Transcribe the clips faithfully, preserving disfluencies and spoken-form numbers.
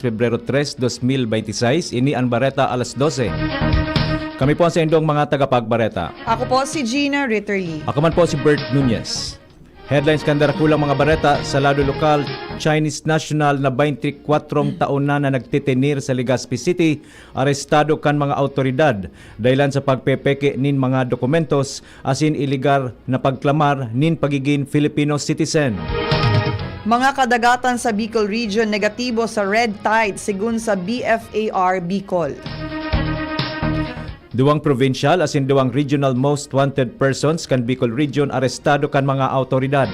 Pebrero tres, dos mil bente seis. Ini an Bareta alas dose. Kami po ang saindong mga tagapagbareta. Ako po si Gina Ritterly. Ako man po si Bert Nunez. Headlines kan darakulang mga bareta: sa lado lokal, Chinese national na baynti kwatrong taon na, na nagtetenir sa Legazpi City, arestado kan mga awtoridad dahilan sa pagpepeke nin mga dokumentos asin iligal na pagklamar nin pagigin Filipino citizen. Mga kadagatan sa Bicol Region negatibo sa red tide, segun sa B F A R Bicol. Duwang provincial asin duwang regional most wanted persons kan Bicol Region arestado kan mga awtoridad.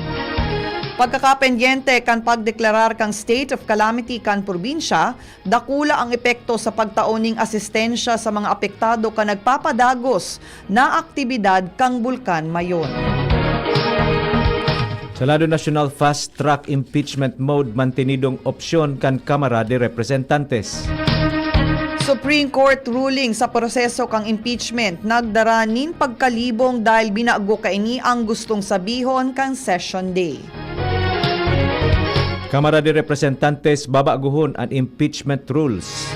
Pagkakapendyente kan pagdeklarar kan state of calamity kan probinsya, dakula ang epekto sa pagtao ning asistensya sa mga apektado kan nagpapadagos na aktibidad kan Bulkan Mayon. Sa lado nasyonal, fast track impeachment mode mantenidong opsyon kan Kamara de Representantes. Supreme Court ruling sa proseso kan impeachment nagdara nin pagkalibong dahil binago kaini ang gustong sabihon kan session day. Kamara de Representantes babagohon an impeachment rules.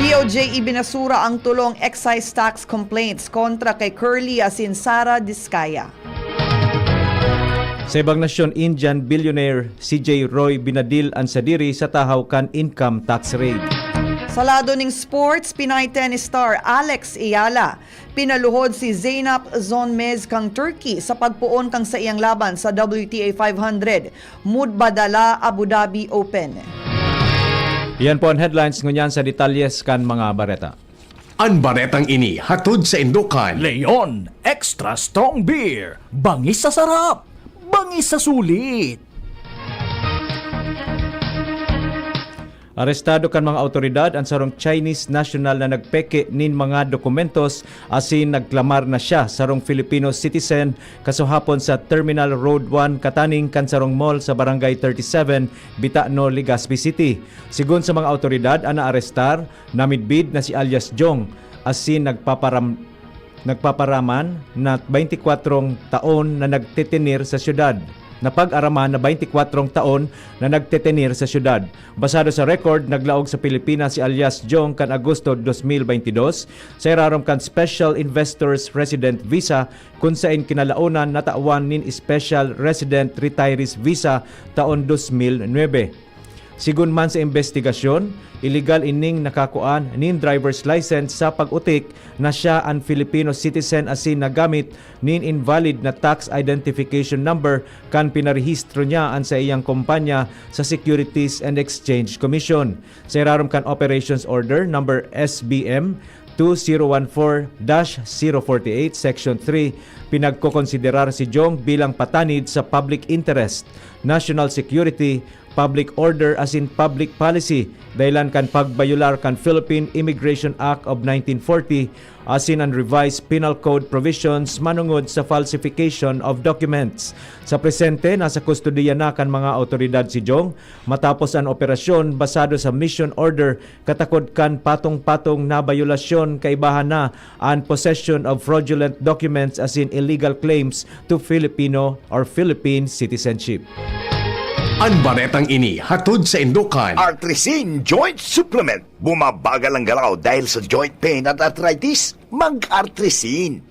D O J ibinasura ang tolong excise tax complaints kontra kay Curly asin Sara Discaya. Sa ibang nasyon, Indian billionaire C J Roy binadil an sadiri sa tahaw kan income tax raid. Sa lado ning sports, Pinay tennis star Alex Eala pinaluhod si Zeynep Zonmez kan Turkey sa pagpoon kan saiyang laban sa W T A five hundred Mubadala Abu Dhabi Open. Iyan po an headlines. Ngunyan sa detalyes kan mga bareta. An baretang ini hatod saindo kan Leon Extra Strong Beer. Bangis sa sarap, bangis sa sulit. Arestado kan mga awtoridad an sarong Chinese national na nagpeke nin mga dokumentos asin nagklamar na siya sarong Filipino citizen kasuhapon sa Terminal Road one kataning kan sarong mall sa Barangay thirty-seven, Bitano, Legazpi City. Segun sa mga awtoridad, an naarestar, namidbid na si alias Jong, asin nagpaparam-, nagpaparaman na baynti kwatrong taon na nagtetenir sa syudad. Napag-araman na baynti kwatrong taon na nagtetenir sa syudad. Basado sa record, naglaog sa Pilipinas si alias Jong kan Agosto dos mil baynti dos, sa irarom kan Special Investors Resident Visa, kun saen kinalaonan natawan nin Special Resident Retirees Visa taon dos mil nuebe. Sigon man sa imbestigasyon, iligal ining nakakuan nin driver's license sa pag-utik na siya an Filipino citizen asin nagamit nin invalid na tax identification number kan pinarehistro niya an saiyang kompanya sa Securities and Exchange Commission. Sa irarom kan Operations Order Number S B M two zero one four dash zero forty eight, Section three, pinagkokonsiderar si Jong bilang patanid sa public interest, national security, public order asin public policy, dahilan kan pagbayolar kan Philippine Immigration Act of nineteen forty asin an Revised Penal Code provisions manongod sa falsification of documents. Sa presente, nasa kustodiya na kan mga awtoridad si Jong matapos an operasyon basado sa mission order, katakod kan patong-patong na bayolasyon, kaibahan na an possession of fraudulent documents asin illegal claims to Filipino or Philippine citizenship. An baretang ini hatod saindo kan Artrisin Joint Supplement. Bumabagal ang galaw dahil sa joint pain at arthritis? Mag-Artrisin.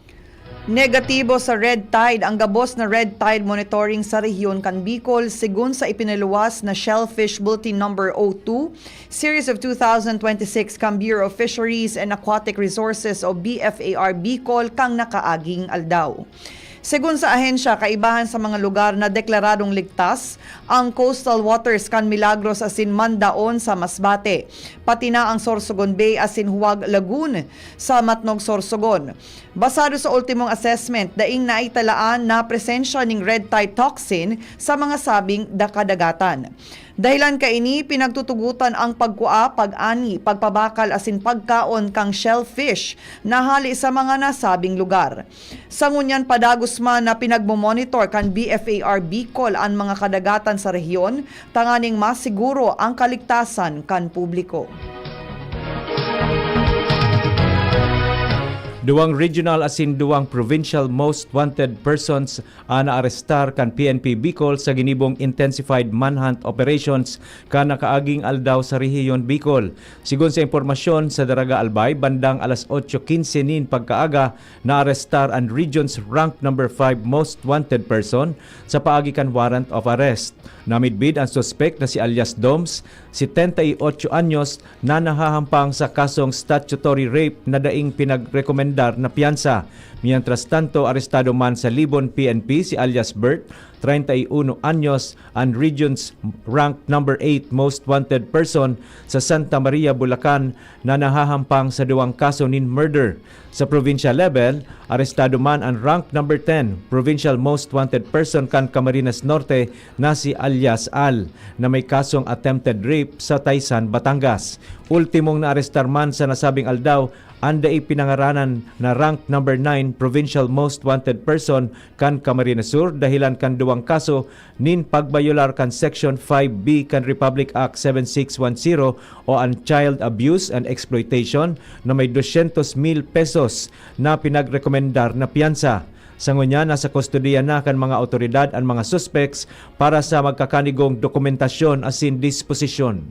Negatibo sa red tide ang gabos na red tide monitoring sa rehiyon kan Bicol, segun sa ipinaluwas na Shellfish Bulletin Number O two, Series of two thousand twenty-six kan Bureau of Fisheries and Aquatic Resources o B F A R Bicol kan nakaaging aldaw. Segun sa ahensya, kaibahan sa mga lugar na deklaradong ligtas ang coastal waters kan Milagros asin Mandaon sa Masbate, pati na ang Sorsogon Bay asin Huwag Lagoon sa Matnog, Sorsogon. Basado sa ultimong assessment, daing naitalaan na presensya nin red tide toxin sa mga sabing da-, kadagatan. Dahilan kaini, pinagtutugotan ang pagkua, pag-ani, pagpabakal asin pagkaon kan shellfish na hale sa mga nasabing lugar. Sa ngunyan, padagos man na pinagmo-monitor kan B F A R Bicol an mga kadagatan sa rehiyon tanganing masiguro ang kaligtasan kan publiko. Duwang regional asin duwang provincial most wanted persons an naarestar kan P N P Bicol sa ginibong intensified manhunt operations kan nakaaging aldaw sa rehiyon Bicol. Sigon sa impormasyon sa Daraga Albay, bandang alas otso quince nin pagkaaga, naarestar an region's rank number five most wanted person sa paagi kan warrant of arrest. Namidbid an suspek na si alias Doms, setenta y ocho anyos, na nahahampang sa kasong statutory rape na daing pinagrekomendar na piyansa. Mientras tanto, arestado man sa Libon P N P si alias Bert, treinta y uno anyos, an region's rank number eight most wanted person sa Santa Maria, Bulacan, na nahahampang sa duwang kaso nin murder. Sa provincial level, arestado man an rank number ten provincial most wanted person kan Camarines Norte na si alias Al, na may kasong attempted rape sa Taysan, Batangas. Ultimong naarestar man sa nasabing aldaw an dai pinangaranan na rank number nine provincial most wanted person kan Camarines Sur dahelan kan duwang kaso nin pagbayolar kan Section five B kan Republic Act seven six one zero o an child abuse and exploitation na may dosyentos mil pesos na pinagrekomendar na piyansa. Sa ngunyan, nasa kustodiya na kan mga awtoridad an mga suspects para sa magkakanigong dokumentasyon asin disposisyon.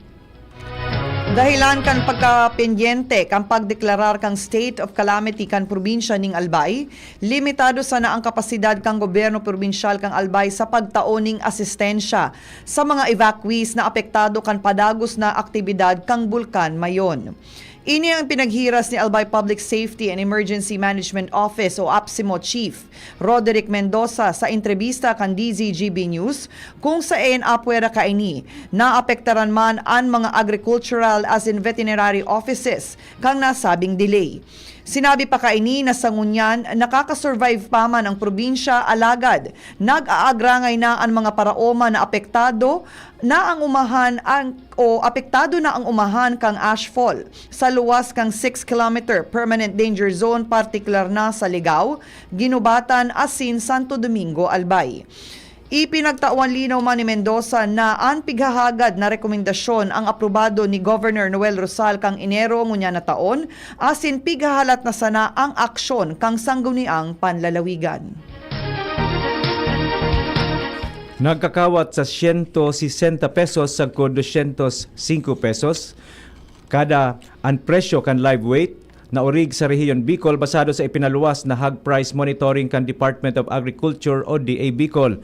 Dahelan kan pagkapendyente kan pagdeklarar kan state of calamity kan probinsya ning Albay, limitado sana an kapasidad kan gobyerno probinsyal kan Albay sa pagtao ning asistensya sa mga evacuees na apektado kan padagos na aktibidad kan Bulkan Mayon. Ini ang pinaghiras ni Albay Public Safety and Emergency Management Office o APSEMO Chief Roderick Mendoza sa entrebista kan D Z G B News, kung saen apwera kaini, naapektaran man an mga agricultural asin veterinary offices kan nasabing delay. Sinabi pa kaini na sa ngunyan, nakaka-survive pa man ang probinsya, alagad nag-aagrangay na an mga paraoma na apektado na ang umahan ang, o apektado na ang umahan kan ashfall sa luwas kan six kilometer permanent danger zone, partikular na sa Ligao, Guinobatan asin Santo Domingo, Albay. Ipinagtawan linaw man ni Mendoza na an pighahagad na rekomendasyon ang aprobado ni Governor Noel Rosal kan Enero ngunyan na taon, asin pighahalat na sana ang aksyon kan Sangguniang Panlalawigan. Nagkakawat sa siyento sesenta pesos sagkod dosyentos singko pesos kada an presyo kan live weight na orig sa Rehiyon Bicol, basado sa ipinaluwas na hog price monitoring kan Department of Agriculture o D A Bicol.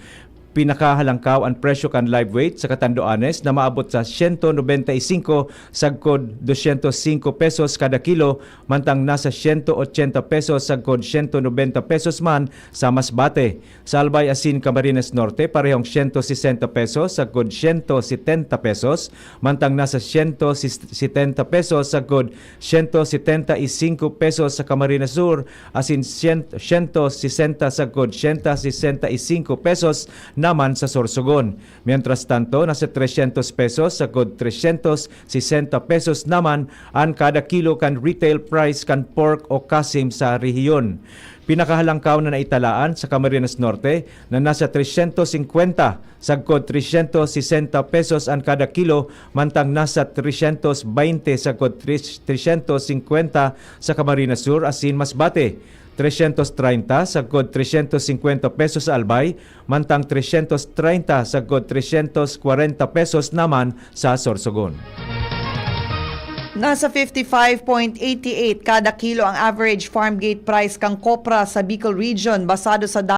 Pinakahalangkaw an presyo kan live weight sa Catanduanes na maabot sa siyento nobenta y singko sagkod dosyentos singko pesos kada kilo, mantang nasa siyento ochenta pesos sagkod siyento nobenta pesos man sa Masbate. Sa Albay asin Camarines Norte, parehong siyento sesenta pesos sagkod siyento setenta pesos, mantang nasa siyento setenta pesos sagkod siyento setenta y singko pesos sa Camarines Sur, asin syen-, siyento sesenta sagkod siyento sesenta y singko pesos naman sa Sorsogon. Mientras tanto, nasa tresyentos pesos sagkod tresyentos sesenta pesos naman an kada kilo kan retail price kan pork o kasim sa rehiyon. Pinakahalangkaw na naitalaan sa Camarines Norte na nasa tresyentos singkwenta sagkod tresyentos sesenta pesos an kada kilo, mantang nasa tresyentos baynte sagkod tres-, tresyentos singkwenta sa Camarines Sur asin Masbate, tresyentos treinta sagkod tresyentos singkwenta pesos sa Albay, mantang tresyentos treinta sagkod tresyentos kwarenta pesos naman sa Sorsogon. Nasa fifty-five point eighty-eight kada kilo ang average farm gate price kan copra sa Bicol Region, basado sa